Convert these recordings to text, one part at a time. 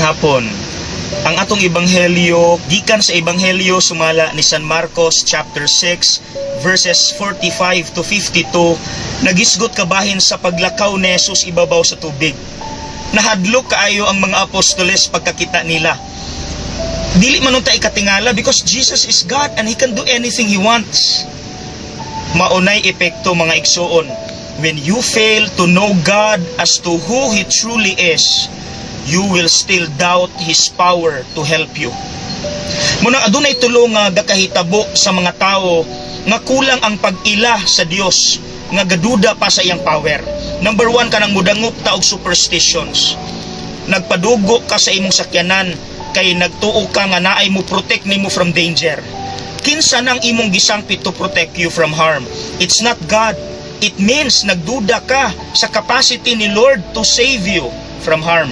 Hapon. Ang atong ebanghelyo gikan sa Ebanghelyo sumala ni San Marcos chapter 6 verses 45 to 52, nagisgot kabahin sa paglakaw ni Jesus ibabaw sa tubig. Nahadlok kaayo ang mga apostoles pagkakita nila. Dili man unta ikatingala because Jesus is God and He can do anything He wants. Maunay epekto, mga igsuon. When you fail to know God as to who He truly is, you will still doubt His power to help you. Muna adunay tulo nga gakahitabo sa mga tao nga kulang ang pag-ila sa Dios, nga gaduda pa sa iyang power. Number one, kanang mudangop ta og superstitions. Nagpadugo ka sa imong sakyanan kay nagtuo ka nga naay mo protect nimo from danger. Kinsa nang imong gisangpit to protect you from harm? It's not God. It means nagduda ka sa capacity ni Lord to save you from harm.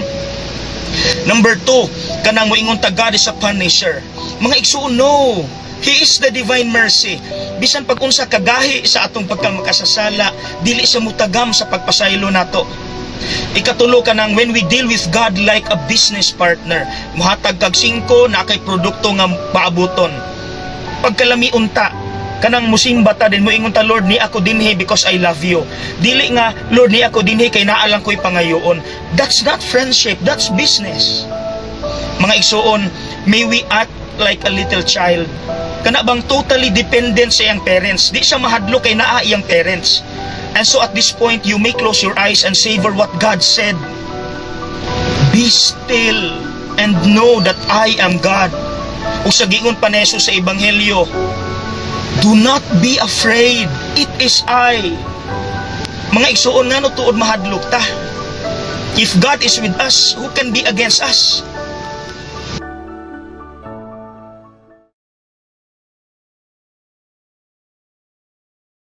Number two, kanang moingon ta God is a punisher. Mga igsuon, no. He is the divine mercy. Bisan pag unsa kagahi sa atong pagkamakasasala, dili siya mutagam sa pagpasaylo nato. Ikatulo, kanang when we deal with God like a business partner, muhatag kag 5 na kay produkto nga paabuton. Pagkalami unta, kanang musimba ta din, moingon ta, "Lord, ni ako dinhi because I love you." Dili nga, "Lord, ni ako dinhi kay naa lang ko'y pangayoon." That's not friendship, that's business. Mga igsuon, may we act like a little child. Kana bang totally dependent sa iyang parents. Di siya mahadlok kay naa iyang parents. And so at this point, you may close your eyes and savor what God said. "Be still and know that I am God." Ug sa giingon pa ni Jesus sa Ebanghelyo, "Do not be afraid. It is I." Mga igsuon, nga tuod mahadlok ta? If God is with us, who can be against us?